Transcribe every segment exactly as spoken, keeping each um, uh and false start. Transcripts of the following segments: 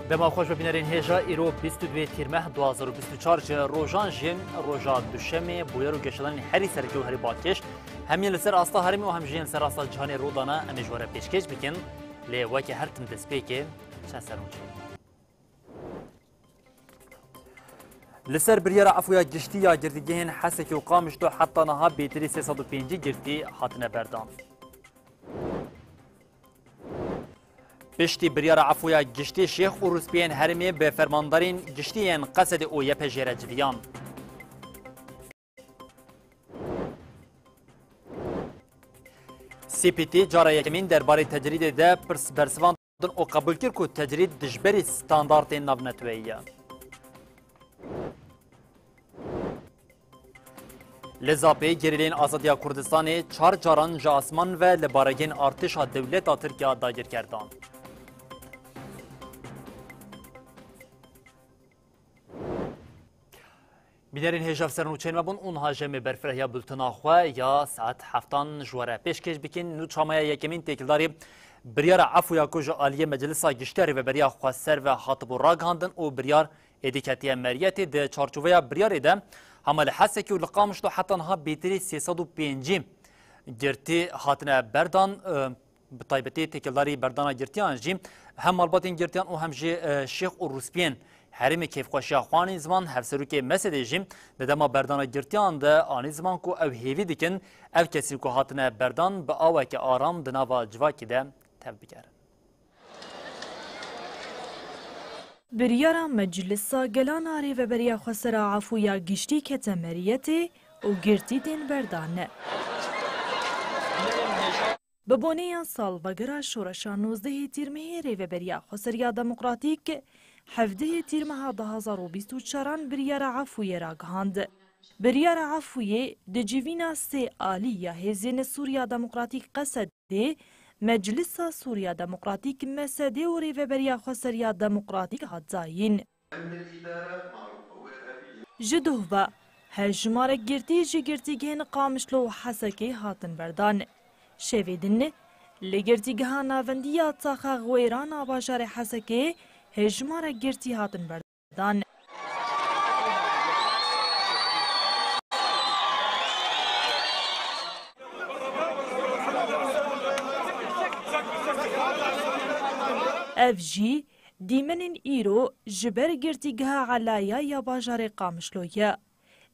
Dema xweş be bînerên hêja, îro bîst û duyê Tîrmeh du hazar û bîst û çar ji rojan jî roja duşemê, bûyer û geşedanên herî sereke û herî balkêş, hem yên li ser asta herêmê û hem jî yên li ser asta cîhanê rû dana, em ê ji we re pêşkêş bikin. Lê weke her tim destpêkê çend sernûçeyên. Li ser biryara efûya giştî ya girtîgehên Hesekê û Qamişlo heta niha bêtirî sê sed û pêncî girtî hatine berdan. Piştî biryara efûya giştî Şêx û Rûspiyên herêmê bi fermandarên giştî yên Qesedê û Y P J'ê re civiyan. C P T cara yekemîn derbarê tecrîdê de pirs bersivandin û qebûl kir ku tecrîd dijberî standartên navneteweyî ye. Li Zapê gerîleyên Azadiya Kurdistanê çar caran ji asman ve li baregên artêşa dewleta Tirkiya dagir kerdan. Bînerên hêja, ev ser nûçeyên me bûn û niha jî em ê berfirehîya bultena xwe ya saet heftan ji we re pêşkêş bikin. Nûça me ya yekemîn têkildarî biryara efûya ku ji aliyê Meclisa Giştî ya Rêveberiya Xweser ve hatibû ragihandin û biryar êdî ketiye meriyetê. Di çarçoveya biryarê de hema li Hesekê û li Qamişlo heta niha bêtirî sê sed û pêncî girtî hatine berdan. Bi taybetî têkildarî berdana girtiyan jî hem malbatên girtiyan û hem jî, e, şêx û rûspiyên herêmê kêfxweşiya xwe anîn ziman. Hevserokê mesedê jî di dema berdana girtiyan de anî ziman ku ew hêvî dikin ev kesên ku hatine berdan bi aweke aram di nava civakê de tevbigerin. Biryara Meclisa Gelan a Rêveberiya Xweser a Efûya Giştî kete meriyetê û girtî tên berdan. Bi boneya salvegera şoreşa nozdehê Tîrmehê Rêveberiya Xweseriya Demokratîk hevdehê Tîrmeha du hazar û bîst û çaran biryara efûyê ragihand. Biryara efûyê di civîna sê alî ya Hêzên Sûriya Demokratîk Qesedê, Meclisa Sûriya Demokratîk Mesedê û Rêveberiya Xweseriya Demokratîk hat dayîn. Ji doh ve hejmarek girtî ji girtîgehên Qamişlo û Hesekê hatin berdan. Şevê din li girtîgeha navendî ya Taxa Xwêran a bajarê Hesekê hejmarek girtî hatin berdan. Ev jî dîmenên îro ji ber girtîgeha Elaya ya bajarê Qamişlo ye.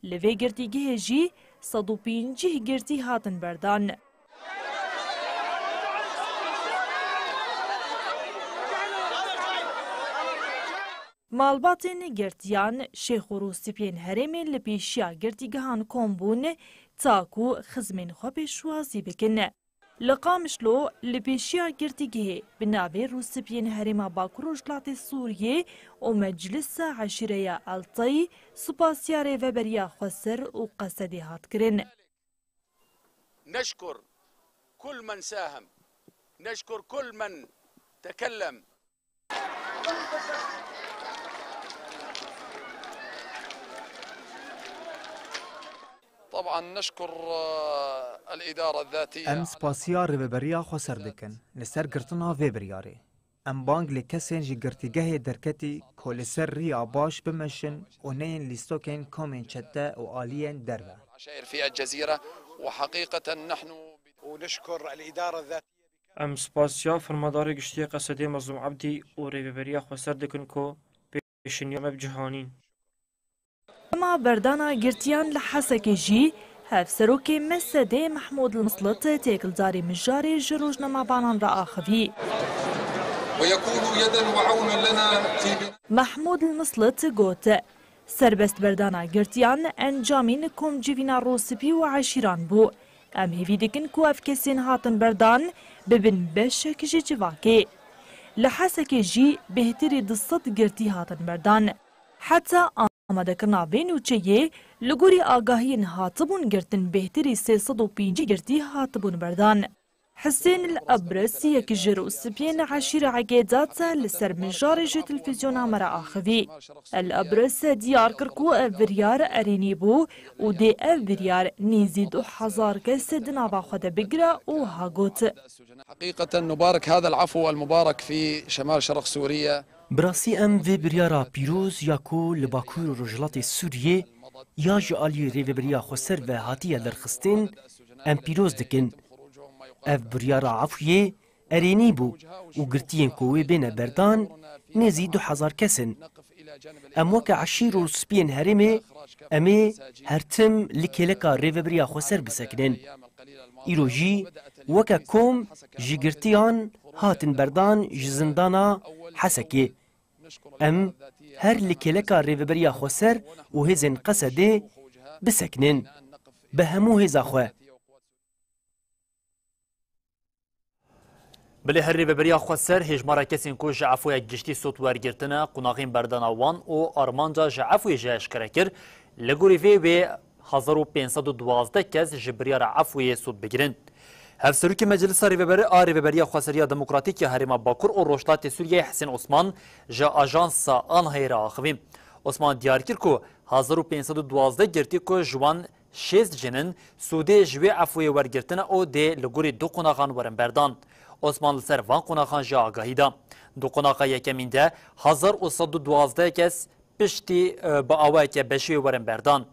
Li vê girtîgehê jî sed û pêncî girtî hatin berdan. Malbatên girtiyan, şêx û rûspiyên herêmê li pêşiya girtîgehan kom bûn, ta ku xizmên xwe pêşwazî bikin. Li Qamişlo, li pêşiya girtîgehê bi navê Rûspiyên Herêma Bakur Rojhilatê Sûriyê û Meclisa Eşîreya Eltayî, spasiya Rêveberiya Xweser û Qesedê hat kirin. نشكر كل من ساهم، نشكر كل من تكلم. طبعا نشكر، آه، الإدارة الذاتية. Em spasiya Rêveberiya Xweser dikin li ser girtina vê biryarê. Em bang li kesên ji girtîgehê derketî ku li ser riya baş bimeşin û neyên lîstokên komên çete û aliyên derve. عشائر في الجزيرة، وحقيقة نحن ونشكر الإدارة الذاتية. Em spasiya Fermadarê Giştî yê Qesedê Mezlûm Ebdî û Rêveberiya Xweser dikin ku pêşiniya me bi cih anîn. Dema berdana girtiyan li Hesekê jî, Hevserokê M S D'ê Mehmûd Mislit têkildarî mijarê ji rojnamevanan re axivî. ويكون يدا وعونا لنا في بناء Mehmûd Mislit got, serbestberdana girtiyan encamî komcivîna rûspî û eşîran bû. Em hêvî dikin ku ev kesên hatin berdan bibin beşek ji civakê. Li Hesekê jî bêhtirî du sed girtî hatin berdan. Heta amadekirina vê nûçeyê, li gorî agahiyên hatibûn girtin, bêhtirî sê sed û pêncî girtî hatibûn berdan. Hisên El Ebres, yek ji rûspiyên eşîra Egêdat, li ser mijarê ji televîzyona me re axivî. El Ebres diyar kir ku ev biryar erênî bû û dê ev biryar nêzî du hezar kes di nava xwe de bigire û wiha got. حقيقة نبارك هذا العفو المبارك في شمال شرق سوريا. Bi rastî em vê biryara pîroz ya ku li Bakur û Rojhilatê Sûriyê ya ji aliyê Rêveberiya Xweser ve hatiye derxistin, em pîroz dikin. Ev biryara efûyê erênî bû û girtiyên ku wê bêne berdan nêzî du hezar kes in. Em weke eşîr û spiyên herêmê em ê her tim li kêleka Rêveberiya Xweser bisekinin. Îro jî weke kom ji girtiyan hatin berdan ji zindana Hesekê. Em her li kêleka Rêveberiya Xweser û hêzên Qesedê bisekinin. Bi hemû hêza xwe. Bilê her Rêveberiya Xweser hêjmara kesên ku ji efûya giştî sot wergirtine, qonaxên berdana wan û armanca ji efûyê jî eşkere kir. Li gorî vê wê hezar û pênc sed û duwazdeh kes ji biryara efûyê sot bigirin. Hevserokê Meclisa Rêveber a Rêveberiya Xweseriya Demokratîk ya Herêma Bakur û Rojhilatê Sûriyeyê Hesên Osman ji ajansa ANHA'yê re axivî. Osman diyar kir ku hezar û pênc sed û duwazdeh girtî ku ji wan şêst jin in, sûdê ji wê efûyê wergirtine û dê li gorî du qonaxan werin berdan. Osman li ser van qonaxan jî agahî da. Di qonaxa yekemîn de hezar û sed û duwazdeh kes piştî, e, bi awayeke beşê werin berdan.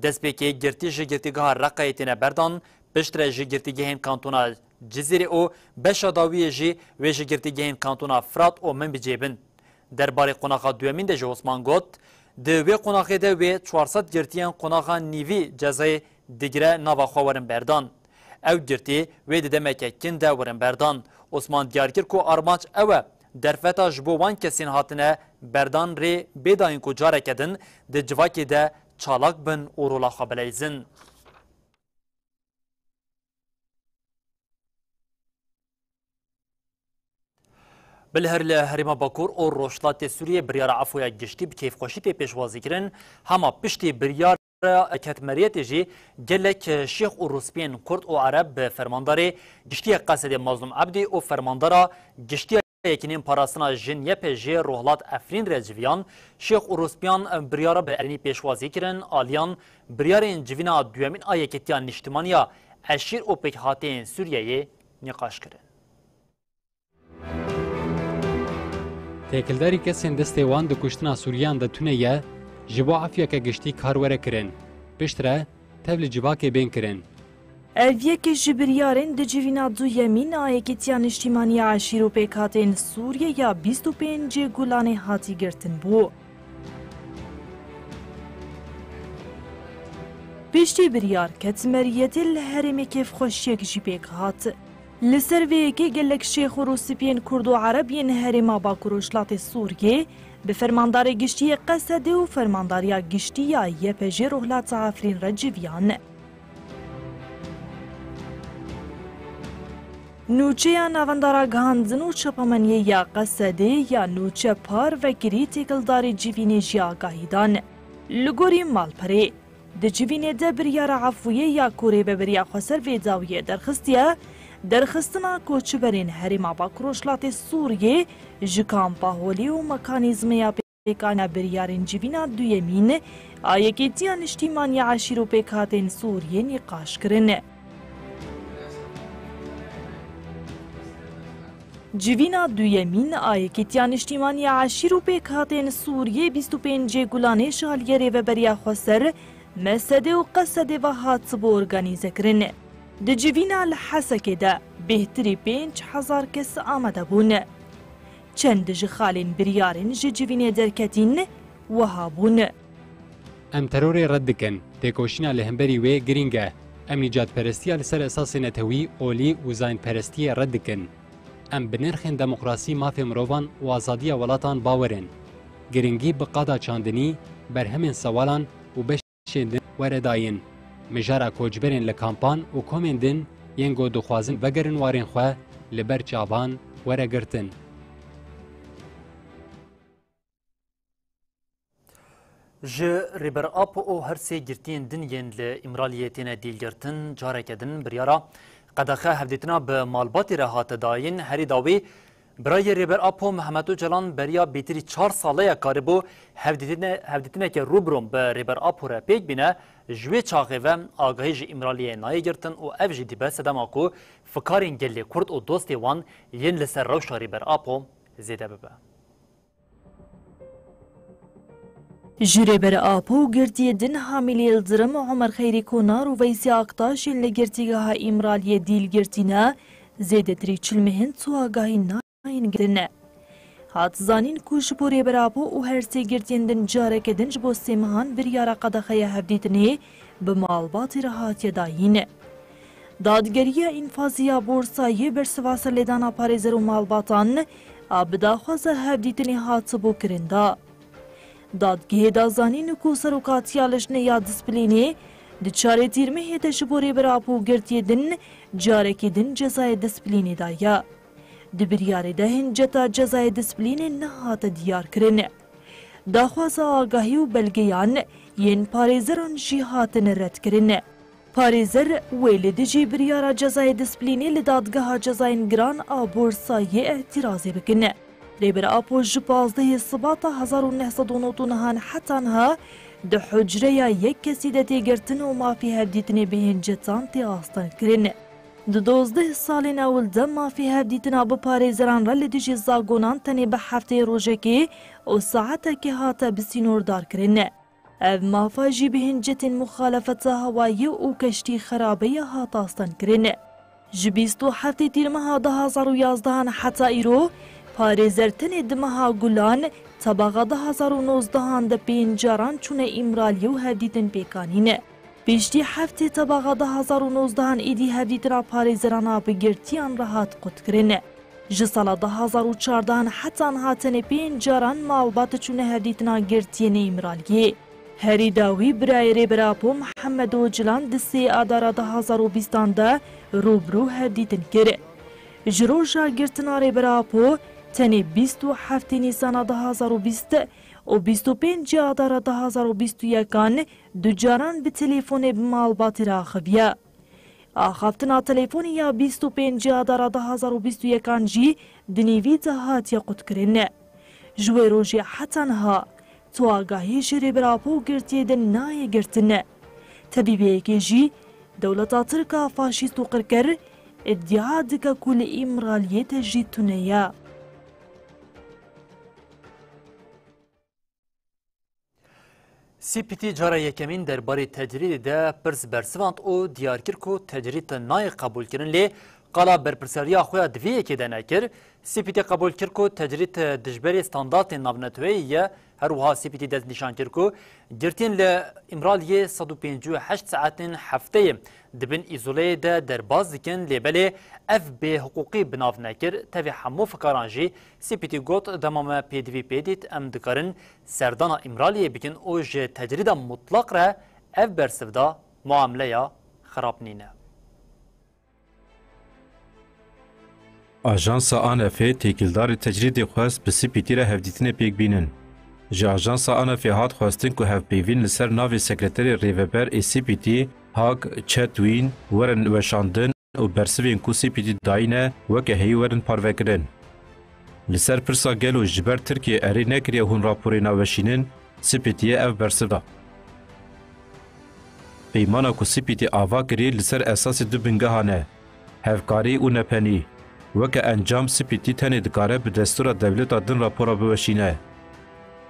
Destpêkê girtî ji girtîgeha Reqayê têne berdan, piştre ji girtîgehên kantona Cizîrê û beşa dawiyê jî wê ji girtîgehên kantona Firat û Minbicê bin. Derbarê qonaxa duyemîn de jî Osman got, di wê qonaxê de wê çar sed girtiyên qonaxa nîvî cezayê digire nava xwe werin berdan. Ew girtî wê di demeke kin de werin berdan. Osman diyar kir ku armanc ew e, derfeta ji bo wan kesên hatine berdan rê bê dayîn ku careke din di civakê de çalak bin û rola xwe bileyzin. Bi li her li Herêma Bakur û Rojhilatê Sûriyê biryara efûya giştî bi kêfxweşî tê pêşwazîkirin. Hema piştî biryara ketmeriyetê jî gelek şêx û rûspiyên Kurd û Ereb bi fermandarê giştî yê Qesedê Mazlûm Ebdî û fermandara giştî yê Yekînên Parastina Jin Y P J Rohlat Efrîn re civiyan. Şêx û rûspiyan biryara bi erênî pêşwazî kirin, aliyan biryarên civîna duyemîn a Yekîtiya Niştimanî ya Eşîr û Pêkhateyên Sûriyeyê nîqaş kirin. Têkildarî kesên destê wan di kuştina Sûriyan de tune ye, ji bo efûyeke giştî kar were kirin. Piştre tev li civakê bên kirin. Ev yek ji biryarên di civîna duyemîn a Yekîtiya Niştimanî ya Eşîr û Pêkhatên Sûriyê ya bîst û pêncê Gulanê hatî girtin bû. Piştî biryar ketmeriyetê li herêmê kêfxweşiyek jî pêk hat. Li ser vê yekê gelek şêx û rûspiyên Kurd û Ereb yên herêma Bakur Rojhilatê Sûriyê bi fermandarê giştî yê Qesedê û fermandariya giştî ya Y P J Rohlata Efrîn re civiyan. Nûçeya Navenda Ragihandin û Çapemeniyê ya Qesedê ya nûçe parvekirî têkildarî civînê jî agahî dan. Li gorî malperê, di civînê de biryara efûyê ya ku Rêveberiya Xweser vê dawiyê derxistiye, derxistina koçberên herêma Bakur Rojhilatê Sûriyê ji kampa holê û mekanîzmeya pêkanîna biryarên civîna duyemîn a Yekîtiya Niştîmanî ya Eşîr û Pêkhatên Sûriyê nîqaş kirin. Civîna duyemîn a Yekîtiya Niştîmanî ya Eşîr û Pêkhatên Sûriyê bîst û pêncê Gulanê ji aliyê Rêveberiya Xweser, Mesedê û Qesedê ve hatibû organîzekirin. Di civîna li Hesekê de bêhtirî pênc hezar kes amade bûn. Çend ji xalên biryarên ji civînê derketîn wiha bûn. Em terorê red dikin. Têkoşîna li hemberî wê girîng e. Em nîcadperestiya li ser esasê netewî, olî û zayînperestiyê red dikin. Em bi nirxên demokrasî, mafê mirovan û azadiya welatan bawer in. Girîngî bi qada çandinî, berhemên sewalan û beşên din were dayîn. Mijara koçberên li kampan û komên din yên ku dixwazin vegerin warên xwe li ber çavan were girtin. Ji Rêber Apo û her sê girtiyên din yên li Îmraliyê têne dîlgirtin, careke din biryara qedexe hevdîtina bi malbatê re hate dayîn. Herî dawî, birayê Rêber Apo Mehmet Ocalan beriya bêtirî çar sale ye karibû hevdîtine-, hevdîtineke rû bi rû bi Rêber Apo re pêk bîne. Ji wê çaxê ve agahî ji Îmraliyê nayê girtin û ev jî dibe sedema ku fikarên gelê Kurd û dostê wan yên li ser rewşa Rêber Apo zêde bibe. Ji Rêber Apo û girtiyê din Hamîl Yildirim, Omer Xeyrî Konar û Veysî Aktaş ên li girtîgeha Îmraliyê dîl girtîne, zêdetirî çil meh in çûagahî nayên girtin. Hat zanîn ku ji bo Rêber Apo û her sê girtiyên din careke din ji bo sê mehan biryara qedexeya hevdîtinê bi malbatê re hatiye dayîn. Dadgeriya înfazî ya Borsayê bersiva serlêdana parêzer û malbatan a bi daxwaza hevdîtinê hatibû kirin da. Dadgehê da zanîn ku serokatiya lijneya disiplînê di çarê Tîrmehê de ji bo Rêber Apo û girtiyê din carekî din cezayê disiplînê daye. Di biryarê de hinceta cezayê disiplînê nehate diyar kirin. Daxwaza agahî û belgeyan yên parêzeran jî hatine redkirin. Parêzer wê li dijî biryara cezayê disiplînê li Dadgeha Cezayên Giran a Borsayê îtirazê bikin. Rêber Apo ji pazdehê Sibata hezar û neh sed û nod û neh an heta niha di hucreya yek kesî de tê girtin û mafê hevdîtinê bi hincetan tê astengkirin. Di dozdeh salên ewil de mafê hevdîtina bi parêzeran re li dijî zagonan tenê bi hefteyê rojekê û saetekê hate bi sînordarkirin. Ev mafa jî bi hincetên muxalefeta hewayê û keştî xerabeya hat astengkirin. Ji bîst û heftê Tîrmeha du hazar û yazdehan heta îro, parêzer tenê di meha Gulan, tebaxa du hazar û nozdehan de pênc caran çûne Îmraliyê û hevdîtin pêk anîne. Piştî heftê tebaxa du hazar û nozdehan êdî hevdîtina parêzeran a bi girtiyan re hat qutkirin. Ji sala du hazar û çardehan heta niha tenê pênc caran malbat çûne hevdîtina girtiyên Îmraliyê. Herî dawî birayê Rêber Apo Mihemed Ocilan di sê Adara du hazar û bîstan de rûbirû hevdîtin kir. Ji roja girtina Rêber Apo tenê bîst û heftê Nîsana du hazar û bîst û bîst û pêncî Adara du hazar û bîst û yekan du caran bi telefonê bi malbatê re axiviye. Axaftina telefonê ya bîst û pêncî Adara du hazar û bîst û yekan jî di nîvî de hatiye qutkirin. Ji wê rojê heta niha tu agahî ji Rêber Apo û girtiyê din nayê girtin. Tevî vê yekê jî dewleta Tirk a faşîst û qirker îdia dike ku li Îmraliyê tecrîd tune ye. C P T cara yekemîn derbarê tecrîdê de pirs bersivand û diyar kir ku tecrîd nayê qebûlkirin, lê qala berpirsiyariya xwe ya di vê yekê de nekir. C P T qebûl kir ku tecrîd dijberê standartên navneteweyî ye. Her wiha C P T destnîşan kir ku girtiyên li Îmraliyê sed û pêncî û heşt saetên hefteyê di bin îzoleyê de derbas dikin, lê belê ev bêhiqûqî bi nav nekir. Tevî hemû fikaran jî C P T got, dema me pêdivî pê dît, em dikarin serdana Îmraliyê bikin û ji tecrîda mutlaq re ev bersiv da, muamleya xirab nîne. Ajansa A N F'ê têkildarî tecrîdê xwest bi C P T re hevdîtinê pêk bînin. Ji Ajansa A N F'ê hat xwestin ku hevpeyvîn li ser navê sekreterê rêveber ê C P T, Hag Chetwin, werin weşandin û bersivên ku C P T dayîne weke heyî werin parvekirin. Li ser pirsa gelo ji ber Tirkiye erê nekiriye hûn raporê naweşînin, C P T'yê ev bersiv da. Peymana ku C P T ava kirî li ser esasê du bingehan e, hevkarî û nepenî. Weke encam C P T tenê dikare bi destûra dewleta din rapora biweşîne.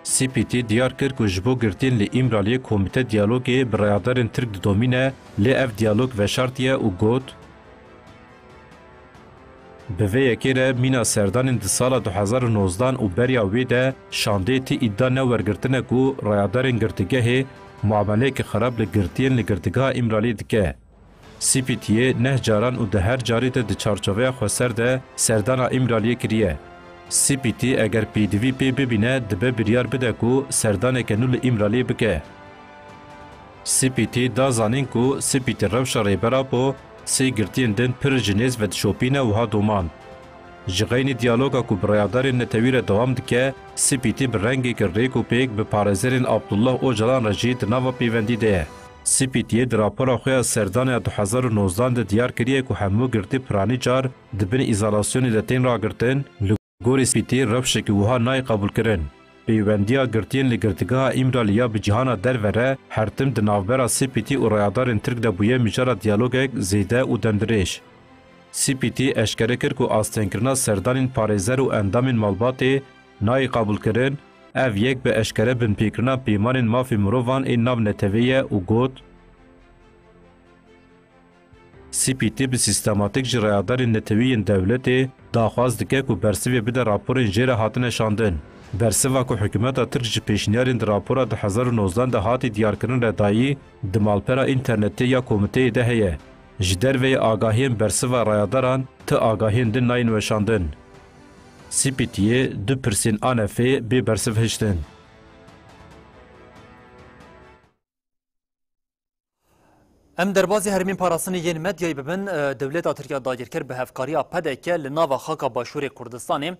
C P T diyar kir ku ji bo girtiyên li Îmraliyê komîte diyalogê bi rayadarên Tirk didomîne, lê ev diyalog veşartiye û got, Bi vê yekê re mîna serdanên di sala du hezar û nozdan û beriya wê de şandeyê tê îdia ne wergirtine ku rayadarên girtîgehê muameleyeke xerab li girtiyên li girtîgeha Îmraliyê dike. C P T'yê neh caran û di her carî de di çarçoveya xweser de serdana Îmraliyê kiriye. C P T eger pêdivî pê bibîne, dibe biryar bide ku serdaneke nû li Îmraliyê bike. C P T da zanîn ku C P T rewşa Rêber Apo sê girtiyên din pir ji nêz vedişopîne wiha domand. Ji xeynî diyaloga ku bi rayadarên netewî re dewam dike, C P T bi rengeke rêk û pêk bi parêzerên Abdullah Ocalan re jî di nava pêvendî de ye. C P T'yê di rapora xwe ya serdana ya du hezar û nozdan de diyar kiriye ku hemû girtî piranî car di bin îzolasyonê de tên ragirtin, li gorî C P T rewşekî wiha nayê qebûlkirin. Peywendiya girtiyên li girtîgeha Îmralî ya bi cîhana derve re her tim di navbera C P T û rayadarên Tirk de bûye mijara diyalogek zêde û demdirêj. C P T eşkere kir ku astengkirina serdanên parêzer û endamên malbatê nayê qebûlkirin, Ev yek bi eşkere binpêkirina peymanên mafê mirovan ên navnetewê ye û got, C P T bi sîstematîk ji rayedarên netewî yên dewletê daxwaz dike ku bersivê bide raporên jê re hatine şandin. Bersiva ku hikûmeta Tirk ji pêşniyarên di rapora du hezar û nozdehan de hatî diyarkirin re dayî, di malpera înternetê ya komiteyê de heye. Ji derveyî agahiyên bersiva rayedaran ti agahiyên din nayên weşandin. C P T'yê du pirsên ANF'ê bê bersiv hiştin. Em derbazî herêmên parastinê yên medyayê bibin, e, dewleta Tirk ya dagirker bi hevkariya P D K li nava xaka Başûrê Kurdistanê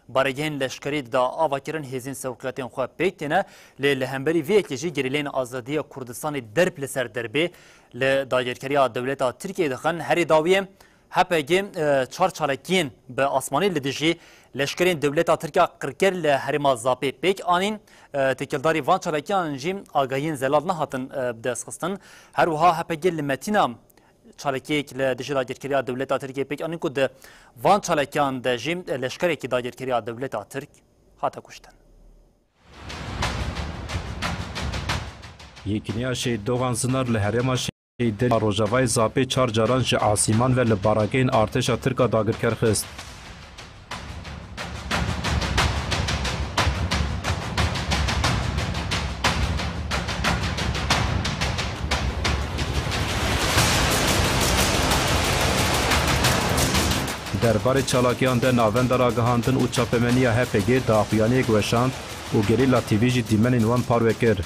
baregehên leşkerî dida avakirin, hêzên sewqiyatên xwe pêk têne, lê li hemberî vê yekê jî gerîleyên azadiya Kurdistanê derb li ser derbê li dagirkeriya dewleta Tirkiyê dixin. Herî dawiyê H P G, e, çar çalakiyên bi asmanî li dijî leşkerên dewleta Tirk ya qirker li herêma Zapê pêk anîn. E, têkildarî van çalakiyan jî agahiyên zelal nehatin, e, bi dest xistin. Her wiha H P G li Metîna çalakiyek li dijî dagirkeriya dewleta Tirkiyê pêk anîn ku di van çalakiyan de jî leşkerekî dagirkeriya dewleta Tirk hate kuştin. Yekîniya Şehîd Doğan Zinar li herêma Şehîdê a Rojavayê Zapê çar caran ji asîman ve li baragehên artêşa Tirk a dagirker xist. Derbarê çalakiyan de Navenda Ragihandin û Çapemeniya H P G daxuyaniyek weşand û Gerîla T V jî dîmenên wan parve kir.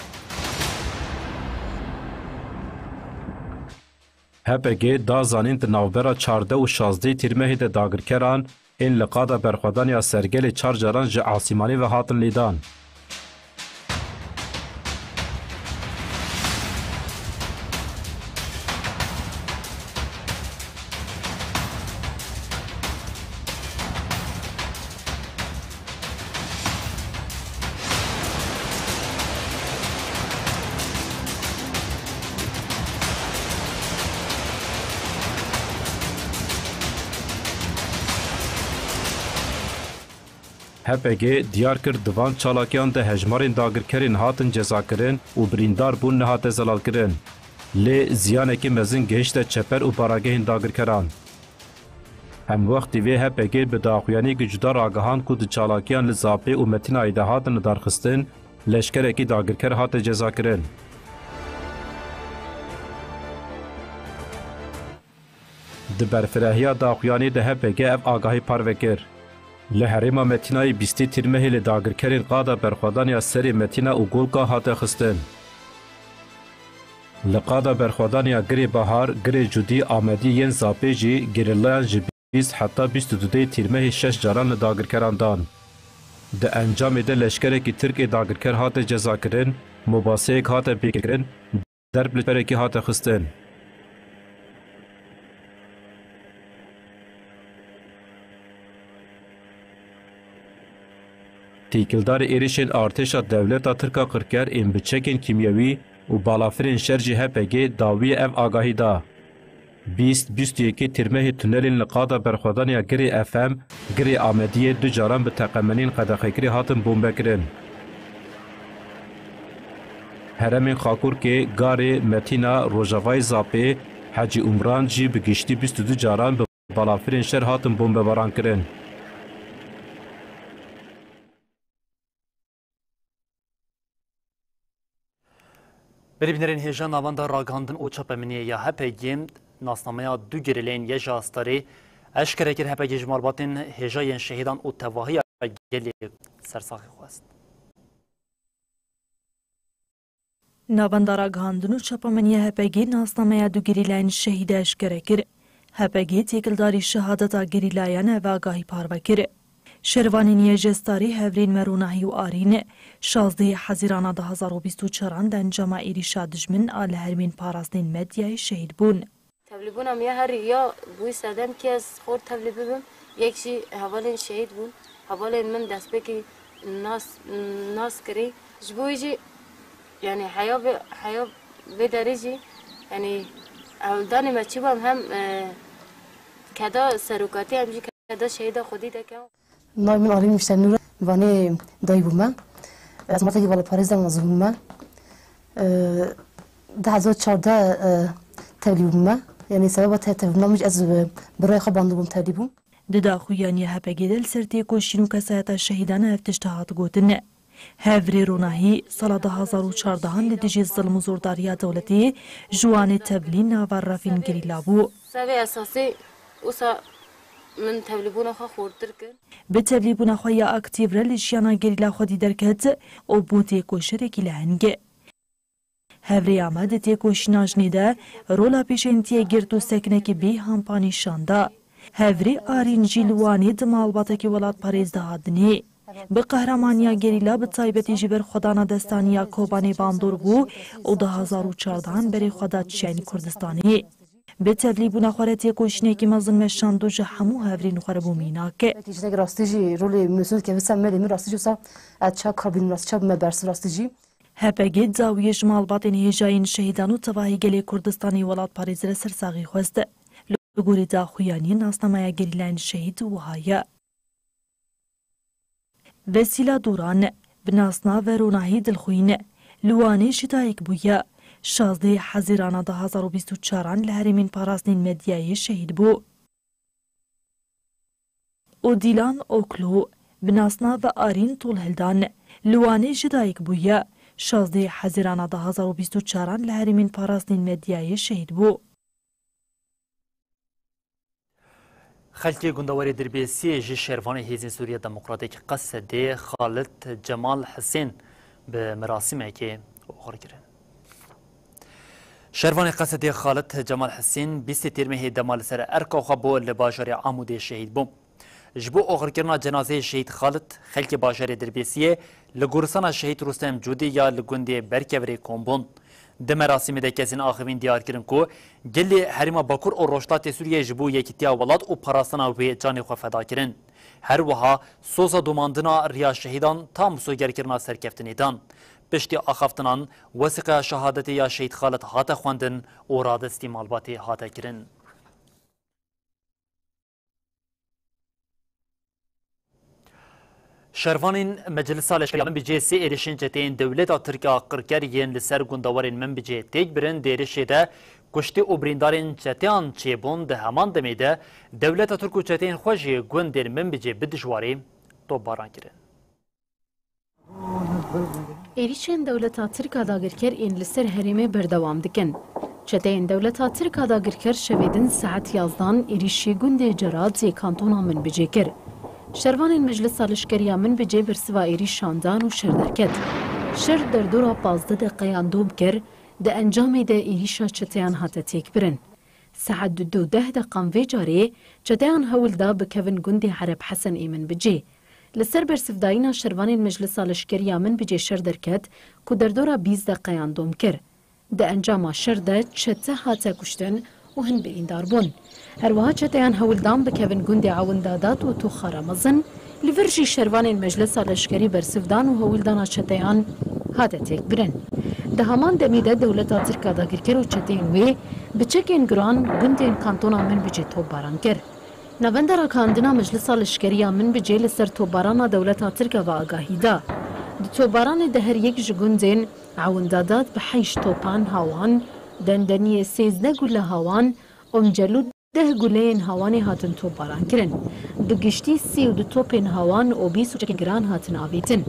H P G da zanîn di navbera çardeh û şazdehê Tîrmehê de dagirkeran ên li qada berxwedaniya sergelê çar caran ji asîmanê ve hatin lêdan. H P G diyar kir di van çalakiyan de hejmarên dagirkerên hatin cezakirin û birîndar bûn nehate zelalkirin. Lê ziyanekî mezin gihişte çeper û baragehên dagirkeran. Hemwextî vê H P G bi daxuyaniyekî cuda ragihand ku di çalakiyan li Zapê û Metînayê de hatin lidarxistin, leşkerekî dagirker hate cezakirin. Di berfirahiya daxuyaniyê de H P G ev agahî parve kir. Li herêma Metînayê bîstê Tîrmehê li dagirkerên qada berxwedaniya Serê Metîna û Golka hate xistin. Li qada berxwedaniya Girê Bahar, Girê Cudî, Amedî yên Zapê jî gerîlayan ji bîst heta bîst û du dê Tîrmehê şeş caran li dagirkeran dan. Di encamê de leşkerekî Tirk ê dagirker hate cezakirin, mobaseyek hate pêkirin, derb li perekî hate xistin. Têkildarî êrişên artêşa dewleta Tirk a qirker ên bi çekên kîmyewî û balafirên şer jî H P G dawiyê ev agahî da. Bîst, bîst û yekê Tîrmehê tunelên li qada berxwedaniya Girê F M, Girê Amediyê du caran bi teqemenên qedexekirî hatin bombekirin. Herêmên Xakurkê, Garê, Metîna, Rojavayê Zapê, Hecî Umran jî bi giştî bîst û du caran bi balafirên şer hatin bombebarankirin. Berî bînerên hêja, navenda ragihandin û çapemeniyê ya H P G nasnameya du gerîleyên Yeja Starê eşkere kir. H P G ji malbatên hêja yên şehîdan û tevahiya gelê sersaxî xwest. Navenda ragihandin û çapemeniya H P G nasnameya du gerîlayên şehîd eşkere kir. H P G têkildarî şehadeta gerîlayan ev agahî parve kir. Şervanên Yeja Starê hevrên me Ronahî û Arîn, şazdehê Hezîrana du hezar û bîst û çaran di encama êrîşa dijmin a li herêmên parastinên Medyayê şehîd bûn. Tevlîbûna min ya herî ya bûyî sedem kî ez xor tevlî bibim. Yek jî hevalên şehîd bûn. Hevalên min destpêkî nas, nas kirî. Ji bo wî jî, yanî heya vê, heya vê derê jî, yanî hewldanê me çi bû, em hem, e, keda serokatî, em jî keda şehîda xwedî deke. Navê min Alî Nûştenûr e. Vanê dayî bûme. Ez malbatekî welatparêz de mezin bûme. E, du hezar çardeh, e, tevlî bûme. Yanî sebeba te-, tevlî bûna min jî ez bi, bi raya xwe bandî bûm tevlî bûm. Di daxuyaniyê H P G de li ser têkoşîn û kesayeta şehîdan ev tişt hat gotin. Hevrê Ronahî sala du hezar û çardehan li dijî zilm û zordariya dewletê ji Wanê tevlî nava revên gerîla bû. Sebê esasî wisa min tevlîbûna xwe xurtir kir. Bi tevlîbûna xwe ya aktîv re li jiyana gerîla xwedî derket û bû têkoşerekî leheng. Hevrêya me di têkoşîna jinê de rola pêşengtiyê girt û sekinekî bêhempa nîşan da. Hevrê Arîn jî li Wanê di malbatekî welatparêz de hat dinê. Bi qehramaniya gerîla, bi taybetî jî berxwedana destaniya Kobanê bandor bû û du hezar û çardehan berê xwe da çiyayên Kurdistanê. Bi tevlîbûna xwe re têkoşînekî mezin meşand û ji hemû hevrên xwe re bû mînak. Jinek rastî jî rolê Mesûd keve ser melê min, rastî jî wisa ez çawa kar bînim, rastî çawa bime bersiv rastî jî. H P G dawiyê ji malbatên hêjayên şehîdan û tevahî gelê Kurdistanê welatparêz re sersaxî xwest. Li gorî daxuyaniyê nasnameya gerîlayên şehîd wiha ye. Vesîla Duran, bi nasnavê Ronahî Dilxwîn, li Wanê ji dayik bûye. Şazdehê Hezîrana du hezar û bîst û çaran li herêmên parastinên Medyayê şehîd bû. Odilan Oklu, bi nasnavê Arîn Tolhildan, li Wanê ji dayik bûye. Şazdehê Hezîrana du hezar û bîst û çaran li herêmên parastinên Medyayê şehîd bû. Xelkê gundewarê Dirbêsiyê ji şervanê Hêzên Sûriya Demokratîk Qesedê Xalid Cemal Hisên bi merasîmekê oxir kirin. Şervanê Qesedê Xalid Cemal Hisên bîstê Tîrmehê dema li ser erka xwe bû li bajarê Amûdê şehîd bû. Ji bo oxirkirina cenazeyê şehîd Xalid, xelkê bajarê Dirbêsiyê li goristana şehîd Rustem Cûdî ya li gundê Berkevirê kom bûn. Di merasîmê de kesên axivîn diyar kirin ku gelê herêma Bakur û Rojhilatê Sûriyeyê ji bo yekîtiya welat û parastina wê canê xwe feda kirin. Her wiha soza domandina riya şehîdan tam sogerkirina serkeftinê dan. Piştî axaftinan, wesîqeya şehadetê ya şehîd Xalid hate xwendin û radestî malbatê hate kirin. Şervanên Meclisa Leşkerî ya Minbicê sê êrişên çeteyên dewleta Tirk a qirker yên li ser gundewarên Minbicê têk birin. Di êrişê de kuştî û birîndarên çeteyan çêbûn. Di heman demê de dewleta Tirk û çeteyên xwe ji gundên Minbicê bi dijwarî topbaran kirin. Êrîşên dewleta Tirk a dagirker ên li ser herêmê berdewam dikin. Çeteyên dewleta Tirk a dagirker şevê din saet yazdan êrîşî gundê Cerat yê kantona Minbicê kir. Şervanên Meclisa Leşkerî ya Minbicê bersiva êrîşan dan û şer derket. Şer derdora pazdeh deqeyan dom kir, di encamê de êrîşa çeteyan hate têkbirin. Saet du û deh deqan vê carê çeteyan hewl da bikevin gundê Ereb Hesen ê Minbicê. Li ser bersivdayîna şervanên Meclisa Leşkerî ya Minbicê şer derket ku derdora bîst deqeyan dom kir. Di encama şer de çete hate kuştin û hin birîndar bûn. Her wiha çeteyan hewl dan bikevin gundê Ewindadat û Toxa Remezin, li vir jî şervanên Meclisa Leşkerî bersiv dan û hewldana çeteyan hate têkbirin. Di heman demê de dewleta Tirk a dagirker û çeteyên wê bi çekên giran gundên kantona Minbicê topbaran kir. Navenda ragihandina Meclisa Leşkerî ya Minbicê li ser topbarana dewleta Tirk a ve agahî da. Di topbaranê de her yek ji gundên Ewindadat bi heşt topan hawan, Dendeniyê sêzdeh gule hawan, Omcelû deh guleyên hawanê hatin topbaran kirin. Bi giştî sî û du topên hawan û bîst û çekên giran hatin avêtin.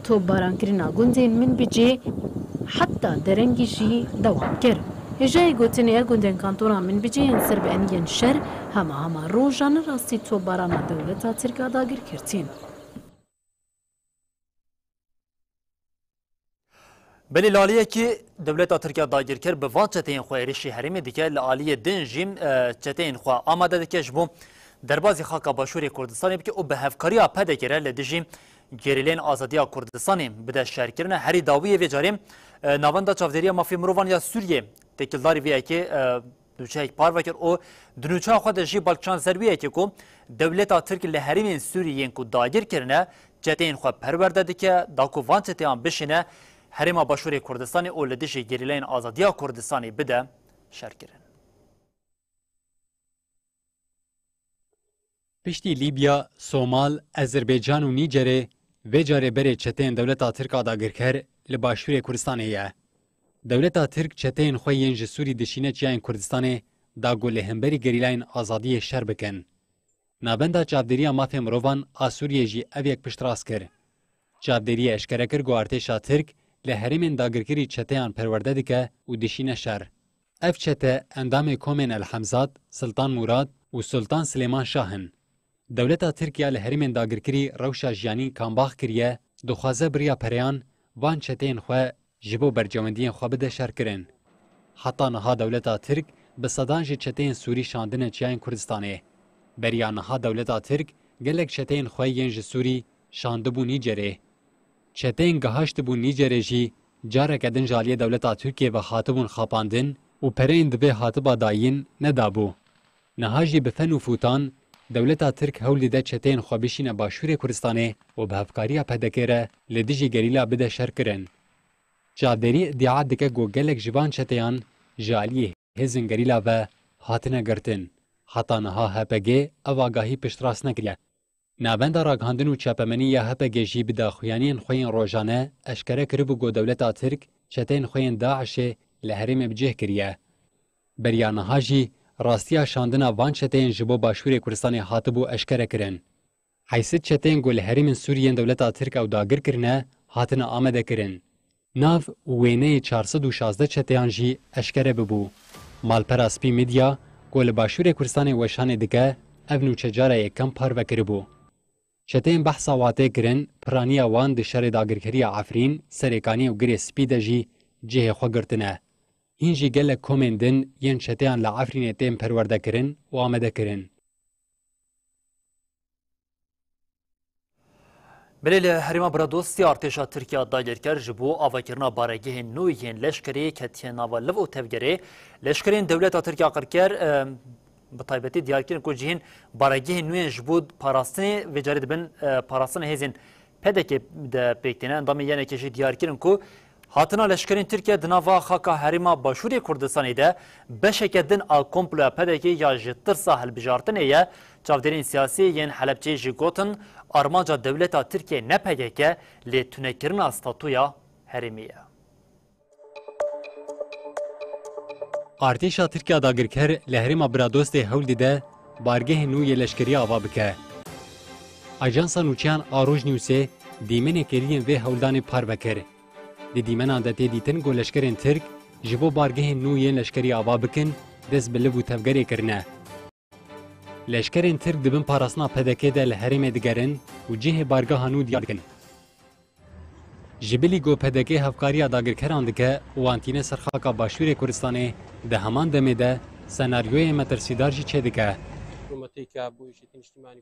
Topbarankirina gundên Minbicê heta derengî jî dewam kir. Hêjayê gotinê ye, gundên kantona Minbicê yên ser bi eniyên şer hema hema rojan rastî topbarana dewleta Tirk a dagirker tên. Belê li aliyekî dewleta Tirk ya dagirker bi van çeteyên xwe êrişî herêmê dike, li aliyê din jî, e, çeteyên xwe amade dike ji bo derbazî xaka Başûrê Kurdistanê bike û bi hevkariya P D K re li dijî gerîleyên azadiya Kurdistanê bide şerkirine. Herî dawiyê vê carê, e, Navenda Çavdêriya Mafê Mirovan ya Sûriyê têkildarî vê yekê, e, nûçeyek parve kir û di nûçeya xwe de jî bal kişand ser wê yekê ku dewleta Tirk li herêmên Sûriyê yên ku dagir kirine, çeteyên xwe perwerde dike, da ku van çeteyan bişîne herêma Başûrê Kurdistanê û li dijî gerîleyên azadiya Kurdistanê bide şerkirin. Piştî Lîbya, Somal, Ezerbaycan û Nîcerê, Vê carê berê çeteyên dewleta Tirk a dagirker li Başûrê Kurdistanê ye. Dewleta Tirk çeteyên xwe yên ji Sûrî dişîne çiyayên Kurdistanê da ku li hemberî gerîlayên azadiyê şer bikin. Navenda Çavdêriya Mafê Mirovan a Sûriyê jî ev yek piştrast kir. Çavdêriyê eşkere kir ku artêşa Tirk li herêmên dagirkirî çeteyan perwerde dike û dişîne şer. Ev çete endamê komên El Hemzat, Siltan Murad û Sultan Silêman Şah in. Dewleta Tirk ya li herêmên dagirkirî rewşa jiyanî kambax kiriye, dixwaze bi riya pereyan van çeteyên xwe ji bo bercewendiyên xwe bide şerkirin. Heta niha dewleta Tirk bi sedan ji çeteyên Sûrî şandine çiyayên Kurdistanê. Beriya niha dewleta Tirk gelek çeteyên xwe yên ji Sûrî şandibû Nîcerê. Çeteyên gihaştibû Nîcerê jî careke din ji aliyê dewleta Tirkiyê ve hatibûn xapandin û pereyên divê hatiba dayîn nedabû. Niha jî bi fen û fûtan dewleta Tirk hewl dide çeteyên xwe bişîne Başûrê Kurdistanê û bi hevkariya P D K re li dijî gerîla bide şerkirin. Çavdêrî îdia dike ku gelek ji van çeteyan ji aliyê hêzên gerîla ve hatine girtin. Heta niha H P G ev agahî piştrast nekiriye. Navenda Ragihandin û Çapemenî ya H P G jî bi daxuyaniyên xwe yên rojane eşkere kiribû ku dewleta Tirk çeteyên xwe yên DAIŞ'ê li herêmê bi cih kiriye. Beriya niha jî rastiya şandina van çeteyên ji bo Başûrê Kurdistanê hatibû eşkere kirin. Heyşt çeteyên ku li herêmên Sûrî yên dewleta Tirk ew dagir kirine, hatine amade kirin. Nav û wêneyê çar sed û şazdeh çeteyan jî eşkere bibû. Malpera Spî Midya ku li Başûrê Kurdistanê weşanê dike, ev nûçe cara yekem parve kiribû. Çeteyên behsa wan tê kirin, piraniya wan di şerê dagirkeriya Efrîn, Serêkaniyê û Girê Spî de jî cihê xwe girtine. Hîn jî gelek komên din yên çeteyan li Efrînê tên perwerdekirin û amadekirin. Belê li herêma Biradostî artêşa Tirkiya dagirker ji bo avakirina baregehên nû yên leşkerê ketiye nava liv û tevgerê. Leşkerên dewleta Tirkiya qirker, e, bi taybetî diyar kirin ku cihên baregehên nû yên ji bo parastinê vê carê dibin, e, parastina hêzên P D K de pêk têne. Endamên Y N K jî diyar kirin ku hatina leşkerên Tirkiye di nava xaka herêma Başûrê Kurdistanê de beşeke din a komploya P D K ya ji tirsa hilbijartinê ye. Çavdêrên siyasî yên Helebçeyê jî gotin, armanca dewleta Tirkiye ne P K K, lê tunekirina statuya herêmê ye. Artêşa Tirkiya dagirker li herêma Biradostê hewl dide bargehên nû yê leşkerî ava bike. Ajansa nûçeyan a Rojnewsê dîmenê kêliyên vê hewldanê parve kir. Di dîmenan de tê dîtin ku leşkerên Tirk ji bo bargehên nû yên leşkerî ava bikin, dest bi liv û tevgerê kirine. Leşkerên Tirk di bin parastina P D K de li herêmê digerin û cihê bargeha nû diyar dikin. Ji bilî ku P D K hevkariya dagirkeran dike û wan tîne ser xaka Başûrê Kurdistanê, di heman demê de senaryoyên metirsîdar jî çêdike.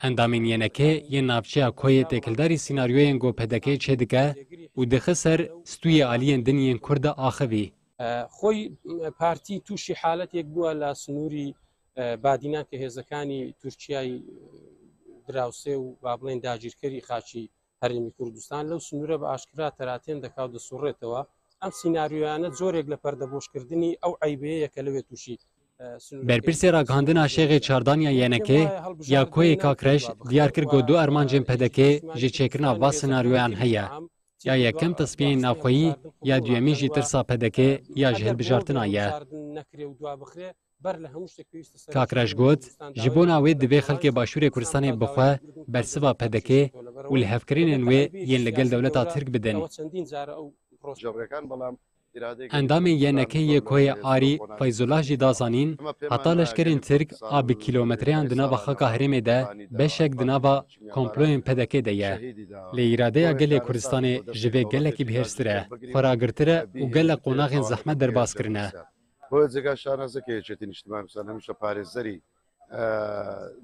Endamên Y N K yên navçeya Koyê têkildarî senaryoyên ku P D K çêdike û dixe ser stûyê aliyên din yên Kurd de axivî. خۆی پارتی تووشی حالەتێک بووە لە سنووری بادینان کە هێزەکانی تورکیای دراوسێ و با بڵێن داگیرکەری خاچی هەرێمی کوردستان لەو سنوورە بە ئاشکرا تەراتێن دەکا و دەسوڕێتەوە. ئەم سیناریۆیانە جۆرێک لە پەردەبۆشکردنی ئەو عەیبەیە کە لەوێ تووشی، ئە، سنوورەکەی Berpirsê ragihandina Şêxê Çardan ya Y N K ya Koyê Kakreş diyar kir ku du armancên P D K ji çêkirina va senaryoyan heye. Ya yekem tesfiyeyên navxweyî, ya duyemîn jî tirsa P D K ya ji hilbijartina ye. Kak Reş got, ji bona wê divê xelkê Başûrê Kurdistanê bi xwe bersiva P D K û li hevkirinên wê yên li gel dewleta Tirk bidin. Endamê Y N K yê Koyê Arî, Feyzullah jî da zanîn, heta leşkerên Tirk a bi kîlometreyan di nava xaka herêmê de beşek di nava komployên P D K de ye. Lê îradeya gelê Kurdistanê ji vê gelekî bihêrstir e, xweragirtir e û gelek qonaxên zehmet derbas kirine. بۆیە جێگا شانازە کە یەکێتی نیشتیمان کوردستان هەمیشە پارێزەری، ئە،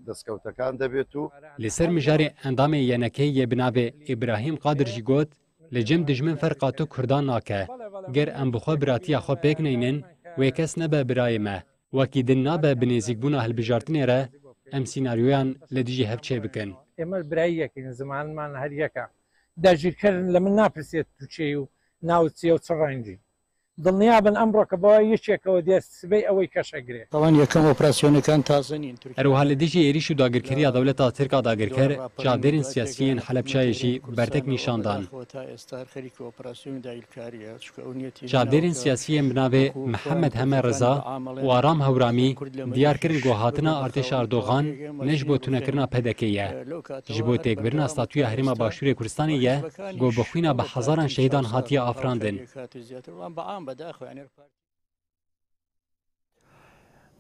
دەستکەوتەکان دەبێت و Li ser mijarê endamê Y N K yê bi navê Îbrahîm Qadir jî got, li cem dijmin ferqa tu Kurdan nake. Ger em bi xwe biratiya xwe pêk neynin, wê kes nebe birayê me. Wekî din nabe bi nêzîkbûna hilbijartinê re em sînaryoyan li dijî hev çêbikin. ئێمە برای یەکین، زمانمان هەر یەکە. داگیرکەر لە من ناپرسێت تو چێی و ناوت چیە و چ ڕەنگی. دڵنیا بن ئەمڕۆ کە بەوە یەکێکەوە دێت سبەی ئەوەی کەشە گرێ. Tavan, یەکەم ئۆپراسیۆنەکان تازە نین. Her wiha li dijî êrîş û dagirkeriya dewleta Tirk a dagirker, çavdêrên siyasî yên Helebçeyê jî bertek nîşan dan. Çavdêrên siyasî yên bi navê Mihemed Heme Riza û Aram Hewramî diyar kirin ku hatina artêşa Erdogan ne ji bo tunekirina P D K ye. Ji bo têkbirina statûya Herêma Başûrê Kurdistanê ye ku bi xwîna bi hezaran şehîdan hatiye afirandin.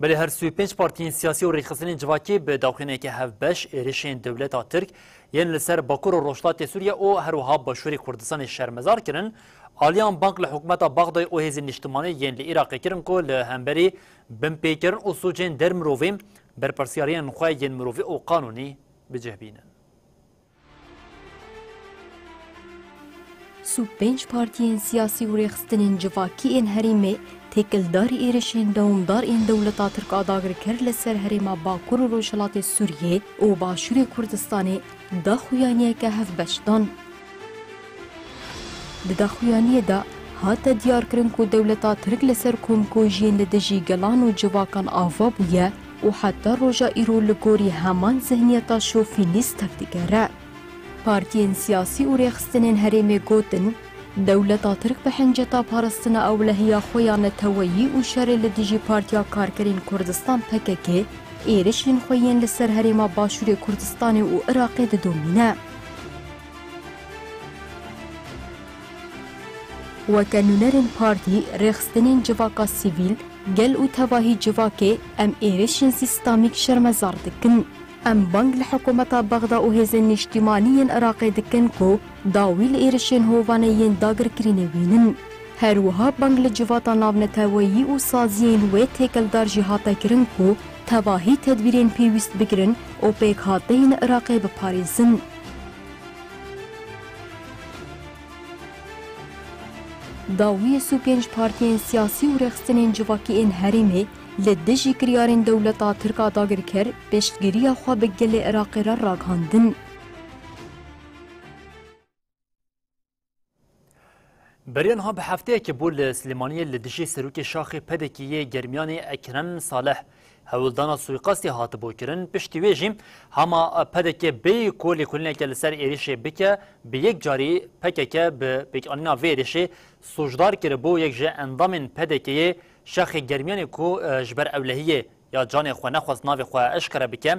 Belê her sî û pênc partiyên siyasî û rêxistinên civakî bi daxuyaniyeke hevbeş êrişên dewleta Tirk yên li ser Bakur û Rojhilatê Sûriye û her wiha Başûrê Kurdistanê şermezar kirin. Aliyan bang li hikûmeta Bexdayê û hêzên niştimanî yên li Iraqê kirin ku li hemberî binpêkirin û sûcên dermirovî berpirsyariyên xwe yên mirovî û qanûnî bi cih bînin. Sî û pênc partiyên siyasî û rêxistinên civakî ên herêmê têkildarî êrişên dewamdar ên dewleta Tirk a dagirker li ser herêma Bakur û Rojhilatê Sûriyê û Başûrê Kurdistanê daxuyaniyeke hevbeş dan. Di daxuyaniyê de hate diyarkirin ku dewleta Tirk li ser komkujiyên li dijî gelan û civakan ava bûye û heta roja îro li gorî heman zihniyeta şofînîst tevdigere. Partiyên siyasî û rêxistinên herêmê gotin, dewleta Tirk bi hinceta parastina ewlehiya xwe ya neteweyî û şerê li dijî Partiya Karkerên Kurdistan P K K êrişên xwe yên li ser herêma Başûrê Kurdistanê û Iraqê didomîne. Weke nûnerên partî, rêxistinên civaka sivîl, gel û tevahî civakê, em êrişên sîstemîk şermezar dikin. Em bang li hikûmeta Bexda û hêzên niştimanî yên Iraqê dikin ku dawî li êrişên hovane yên dagirkirinê bînin. Her wiha bang li civata navneteweyî û saziyên wê têkildar jî hate kirin ku tevahî tedbîrên pêwîst bigirin û pêkhateyên Iraqê biparêzin. Dawiyê sî û pênc partiyên siyasî û rêxistinên civakî ên herêmê li dijî kiryarên dewleta Tirk a dagirker piştgiriya xwe bi gelê Iraqê re ragihandin. Beriya niha bi hefteyekê bû li Silêmaniyê li dijî serokê şaxê P D K'ê yê Germiyanê Ekrem Salih hewldana suîqastê hatibû kirin. Piştî wê jî hema P D K bêyî ku lêkolîneke li ser êrişê bike, bi yek carî P K K bi pêkanîna vê êrişê sûcdar kiribû yek ji endamên P D K'ê yê şaxê Germiyanê ku, e, ji ber ewlehiyê ya canê xwe nexwest navê xwe eşkere bike,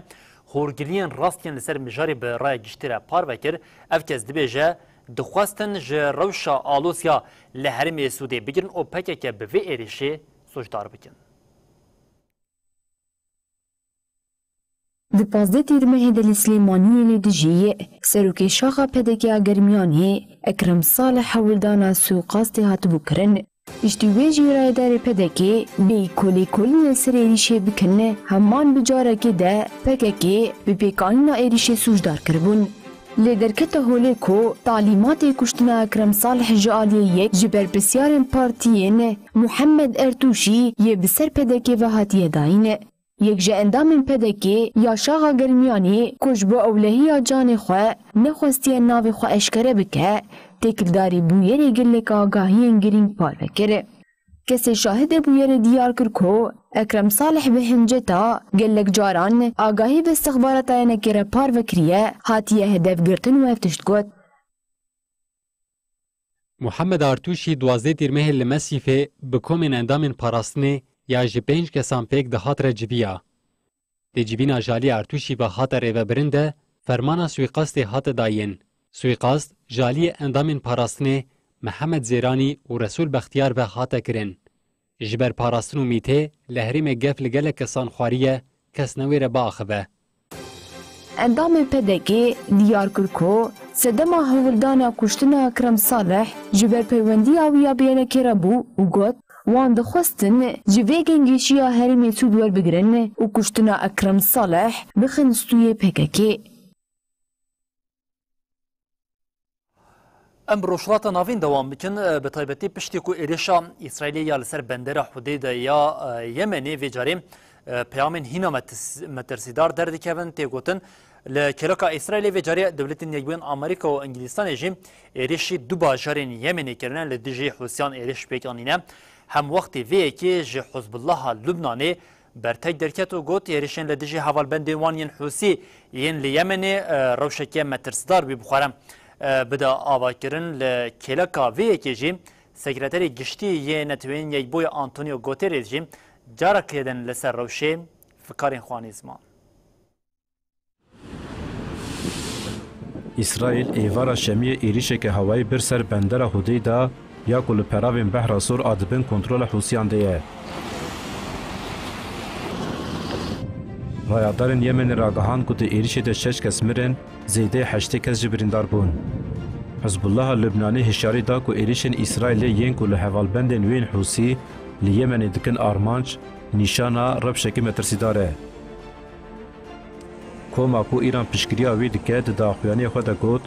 hûrgiliyên rast yên li ser mijarê bi raya giştî re parve kir. Ev kes dibêje, dixwestin ji rewşa alozya li herêmê sûdê bigirin û P K K bi vê êrişê sûcdar bikin. Di pazdeh Tîrmehê de li Silêmaniyê li dijî serokê şaxa P D K ya Germiyanê Ekrem Salih hewldana suîqastê hatibû kirin. Piştî wê jî rayedarê P D K'ê bêyî ku lêkolîn li ser êrîşê bikin, heman bi carekê de P K K bi pêkanîna êrîşê sûcdar kiribûn. Lê derkete holê ku talîmatê kuştina Ekrem Salih ji aliyê yek ji berpirsyarên partiyên Muhammed Ertûşî yê bi ser P D K ve hatiye dayîn. Yek ji endamên P D K'ê ya şaxa Germiyanê ku ji bo ewlehiya canê xwe nexwestiye navê xwe eşkere bike, têkildarî bûyerê gelek agahiyên girîng parve kir. Kesê şahidê bûyerê diyar kir ku Ekrem Salih bi hinceta gelek caran agahî bi istixbarata yenekê re parve kiriye, hatiye hedef girtin û ev tişt got. Muhammed Artûşî duwazdeh Tîrmehê li Mesîfê bi komên endamên parastinê ya ji pênc kesan pêk dihat re civiya. Di civîna ji alî Artûşî ve hate rêvebirin de fermana suîqastê hate dayîn. Suîqast ji alî endamên parastinê Mihemed Zêranî û Resûl Bextiyar ve hate kirin. Ji ber parastin û mîtê li herêmê gef li gelek kesan xwariye, kes ne wê re biaxive. Endamên P D K'ê diyar kir ku sedema hewldana kuştina Ekrem Salih ji ber peywendiya wî ya bi yenekê re bû û got, wan dixwestin ji vê gengeşiya herêmê sûd werbigirin û kuştina Ekrem Salih bixin stûyê P K K'ê. Em bi Rojhilata Navîn dewam bikin. Bi taybetî piştî ku êrişa Îsraîlê ya li ser bendera Hudeydê ya, e, Yemenê vê carê e, peyamên hîna metis-, metirsîdar derdikevin, tê gotin, li kêleka Îsraîlê vê carê Dewletên Yekbûyên Amerîka û Îngilîstanê jî êrişî du bajarên Yemenê kirine li dijî Hûsiyan êriş pêk anîne. Hemwextê vê yekê ji Hizbullaha Lubnanê bertek derket û got, êrişên li dijî hevalbendên wan yên Hûsî yên li Yemenê, e, rewşeke metirsdar bî bi xwe re, e, bide avakirin. Li kêleka vê yekê jî Sekreterê Giştî yê Neteweyên Yekbûyî Antonio Guterres jî careke din li ser rewşê fikarên xwe anî ziman. Îsraîl êvara şemiyê êrîşeke hewayî bir ser bendera Hudeyda ya ku li peravên Behra Sor a di bin kontrola Hûsiyan de ye. Rayadarên Yemenê ragihand ku di êrîşê de şeş kes mirin, zêdeyê heştê kes jî birîndar bûn. Hizbullaha Lubnanê hişyarî da ku êrîşên Îsraîlê yên ku li hevalbendên wê yên Hûsî li Yemenê dikin armanc, nîşana rewşekî metirsîdar e. Koma ku Îran piştgiriya wî dike, di daxuyaniyê xwe de got,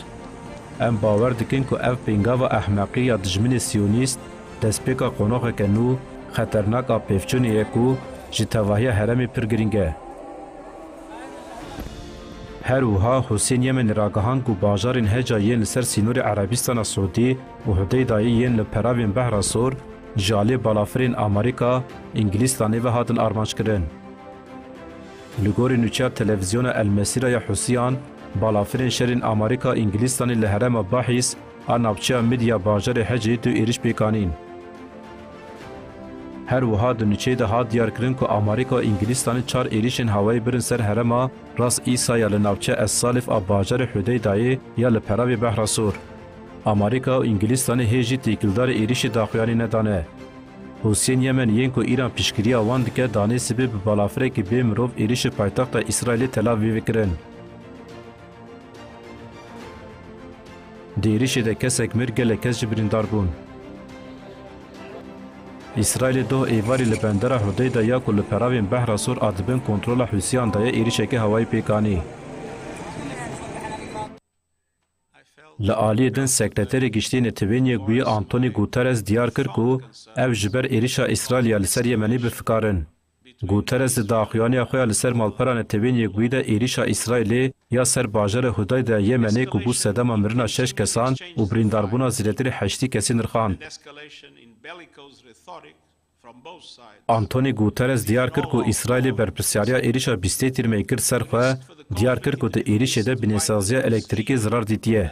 Em bawer dikin ku ev pêngava ehmeqî ya dijminê siyonîst destpêka qonaxeke nû, xeternak a pevçûnê ye ku ji tevahiya herêmê pir girîng e. Her wiha Husên Yemenî ragihand ku bajarên heca yên li ser sînorê Erebistana Siûdî û Hudeydayê yên li peravên Behra Sor ji aliyê balafirên Amerîka, Îngilîstanê ve hatin armanckirin. Li gorî nûçeya televîzyona El Mesîra ya Hûsiyan, balafirên şerên Amerîka, Îngilîstanê li herêma Bahîs a navçeya Midya bajarê Hecê du êrîş pêk anîn. Her wiha di nûçeyê de hat diyarkirin ku Amerîka û Îngilîstanê çar êrîşên hewayî birin ser herêma Ras Îsa ya li navçeya Es Salif a bajarê Hudeydayê ya li peravê Behra Sor. Amerîka û Îngilîstanê hê jî têkildarî êrîşê daxuyanî nedane. Hûsiyên Yemenî yên ku Îran piştgiriya wan dike, danê sibê bi balafirekî bê mirov êrîşê paytexta Îsraîlê Tel Avîvê kirin. Di êrîşê de kesek mir, gelek kes jî birîndar bûn. Îsraîlê doh êvarî li bendera Hudeyda ya ku li peravên Behra Sor a di bin kontrola Hûsiyan de ye, êrîşeke hewayî pêk anî. Li aliyê din Sekreterê Giştî Netewên Yekbûyî Antonî Guterres diyar kir ku ew ji ber êrîşa Îsraîlê ya li ser Yemenê bi fikar in. Guterres di daxuyaniya xwe ya li ser malpera Netewên Yekbûyî de êrîşa Îsraîlê ya ser bajarê Hudayda ya Yemenê ku bû sedema mirina şeş kesan û birîndarbûna zêdetirî heştî kesî nirxand. Antonî Guterres diyar kir ku Îsraîlê berpirsyariya êrîşa bîstê Tîrmeyê kir ser xwe, diyar kir ku di êrîşê de binêsaziya elektrîkê zirar dîtiye.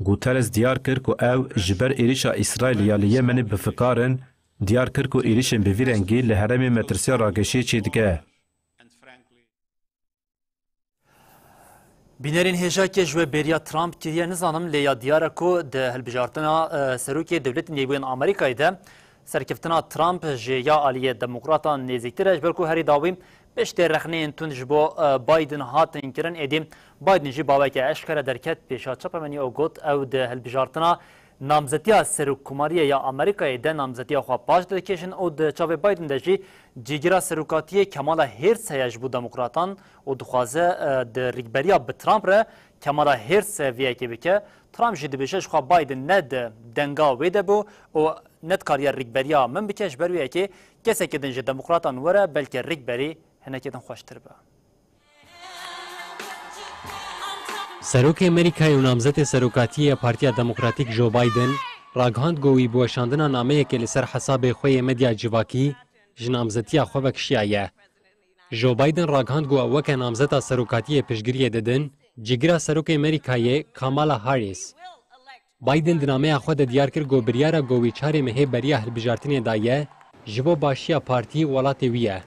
Guterres diyar kir ku ew ji ber êrîşa Îsraîlê ya li Yemenê bi fikar in, diyar kir ku êrîşên bi vî rengî li herêmê metirsiya rageşiyê çêdike. Bînerên hêja ke ji we bêriya Trump kiriye nizanim, lê ya diyar e ku di hilbijartina, e, serokê Dewletên Yekbûyên Amerîkayê de serkeftina Trump ji ya aliyê demokratan nêzîktir e, ji ber ku herî dawî piştê rexneyên tund ji bo, e, Biden hatin kirin, êdî Biden jî baweke eşkere derket pêşa çapemeniyê û got, ew di hilbijartina namzetiya serokkomariyê ya Amerîkayê de namzetiya xwe paş dikêşin û di çavê Biden de jî cîgira serokatiyê Kamala Harris heye ji bo demokratan û dixwaze, e, di rîkberiya bi Trump re Kamala Harris vê yekê bike. Trump jî dibêje, ji xwe Biden ne di denga wê de bû û nedikariye rîkberiya min bike, ji ber wê yekê kesekî din ji demokratan were, belkî rîkberî hinekî din xweştir be. Serokê Amerîkayê û namzetê serokatiyê ya Partiya Demokratîk Joe Biden ragihand ku wî bi weşandina nameyekê li ser hesabê xwe yê medya civakî ji namzetiya xwe vekişiyaye. Joe Biden ragihand ku ew weke namzeta serokatiyê piştgiriyê didin cîgira serokê Amerîkayê Kamala Harris. Biden di nameya xwe de diyar kir ku biryara ku wî çarê mehê beriya hilbijartinê daye, ji bo başiya partî û welatê wî ye.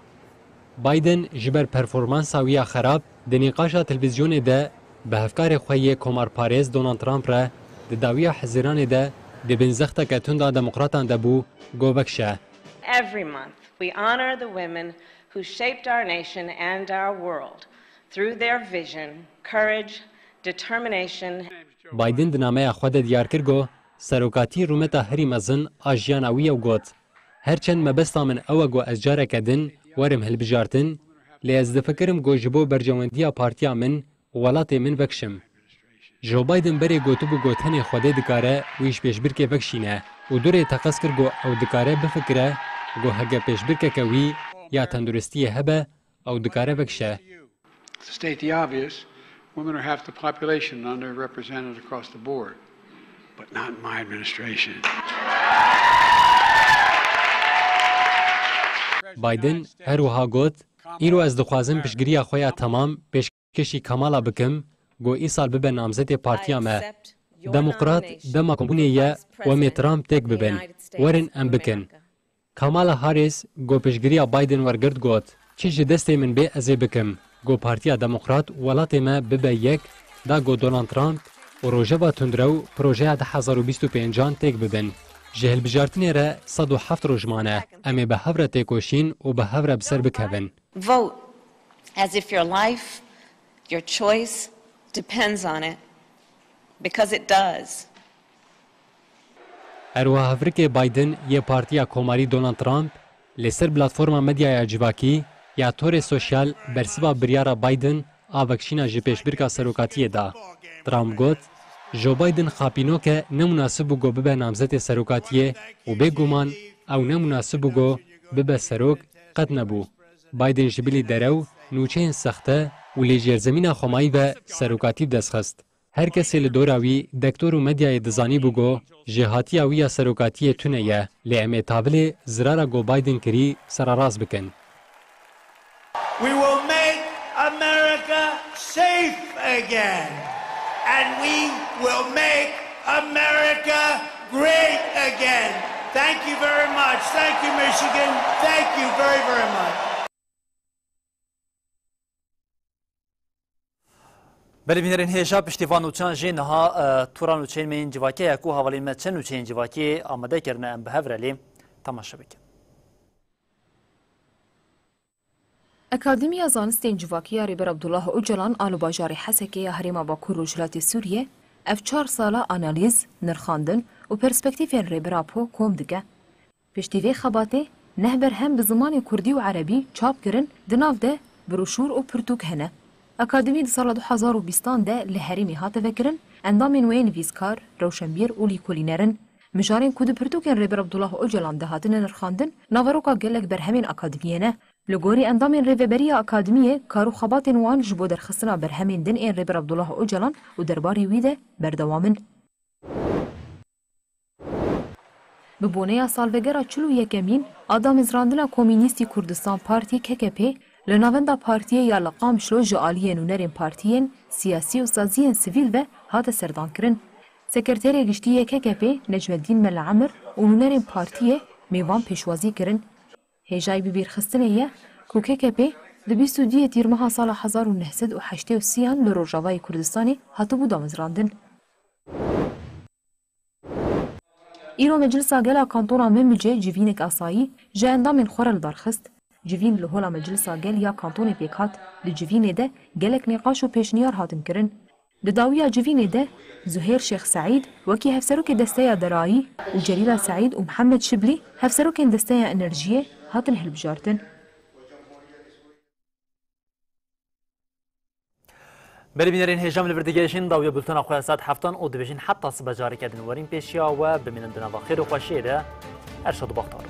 Biden ji ber performansa wî ya xerab di nîqaşa televîzyonê de bi hevkarê xwe yê komarparêz Donald Trump re di dawiya Hezîranê de di bin zexteke tund a demokratan de bû, got, vekişe. Every month we honor the women who shaped our nation and our world through their vision, courage, determination. Biden di nameya xwe de diyar kir ku serokatî rûmeta herî mezin a jiyana wî ye û got, her çend mebesta min ew e ku ez careke din werim hilbijartin, lê ez difikirim ku ji bo berjewendiya partiya min û welatê min vekişim. Joe Biden berê gotibû ku tenê Xwedê dikare wî ji pêşbirkê vekişîne û durê teqez kir ku ew dikare bifikire ku heke pêşbirkeke wî ya tenduristiyê hebe, ew dikare vekişe. To state the obvious, women are half the population and underrepresented across the board, but not in my administration. Biden her wiha got, Îro ez dixwazim piştgiriya xwe ya temam pêşkêşî Kamala bikim, ku îsal bibe namzetê partiya me. Demokrat dema komûnê ye û em ê Trump têk bibin. Werin em bikin. Kamala Harris got piştgiriya Biden wergirt got, çi ji destê min bê ez ê bikim, got Partiya Demokrat welatê me bibe yek, da got Donald Trump û rojeva tundrew projeya du hezar û bîst û pênc an têk bibin. Ji hilbijartinê re sed û heft roj mane, em ê bi hev re têkoşîn û bi hev re bi ser bikevin. Vote as if your life, your choice depends on it, because it does. Her wiha hevrikê Biden yê Partiya Komarî Donald Trump li ser platforma medyaya civakî ya torê sosyal bersiva biryara Biden a vekişîna ji pêşbirka serokatiyê da. Trump got, Joe Biden xapînok e, ne munasib bû ku bibe namzetê serokatiyê û bêguman ew ne munasib bû ku bibe serok qet nebû. Biden ji bilî derew, nûçeyên sexte û li jêrzemîna xwemayî ve serokatî bi dest xist. Her kesê li dora wî, dektor û medyayê dizanîbû ku jêhatiya wî ya serokatiyê tune ye, lê em ê tavilê zirara ku Biden kirî sererast bikin. We will make America safe again. And we will make America great again. Thank you very much. Thank you, Michigan. Thank you very, very much. Belê bînerên hêja, piştî van nûçeyan jî niha, e, tura nûçeyên me yên civakî ye ku hevalên me çend nûçeyên civakî amade kirine, em bi hev re lê temaşe bikin. Akademiya Zanistên Civakî ya Rêber Abdullah Ocalan a li bajarê Hesekê ya Herêma Bakur Rojhilatê Sûriyê ev çar sala analîz, nirxandin û perspektîfên Rêber Apo kom dike. Piştî vê xebatê neh berhem bi zimanê kurdî û erebî çap kirin, di nav de broşûr û pirtûk hene. Akademî di sala du hezar û bîstan de li herêmê hate vekirin, endamên wê nivîskar, rewşenbîr û lîkolîner in. Mijarên ku di pirtûkên Rêber Abdullah Ocalan de hatine nirxandin, naveroka gelek berhemên akademiyê ne. Li gorî endamên Rêveberiya Akademiyê, kar û xebatên wan ji bo derxistina berhemên din ên Rêber Abdullah Ocalan û derbarê wî de berdewam in. Bi boneya salvegera çil û yekemîn a damezrandina Komînîstî Kurdistan Partî, K K P, li Navenda Partiyê ya li Qamişlo ji aliyê nûnerên partiyên siyasî û saziyên sivîl ve hate serdankirin. Sekreterê Giştî yê K K P, Necmeddîn Mela Emir û nûnerên partiyê mêvan pêşwazî kirin. Hêjayî bibîrxistinê ye ku K K P di bîst û duyê Tîrmeha sala hezar û neh sed û heştê û sêyan li Rojavayê Kurdistanê hatibû damezrandin. Îro Meclisa Gel a Kantona Minbicê civînek asayî ji endamên xwe re li dar xist. Civîn li Hola Meclisa Gel ya Kantonê pêk hat. Di civînê de gelek nîqaş û pêşniyar hatin kirin. Di dawiya civînê de Zuhêr Şêx Seîd wekî Hevserokê Desteya Derayî û Celîla Seîd û Mihemed Şiblî Hevserokên Desteya Enerjiyê hatin hilbijartin. Belê bînerên hêja, em li vir digihêjin dawiya bultena xwe ya saet heftan û dibêjin heta sibe careke din werîn pêşiya we, bimînin di nava xêr û xweşiyê de. Her şad û bextewar.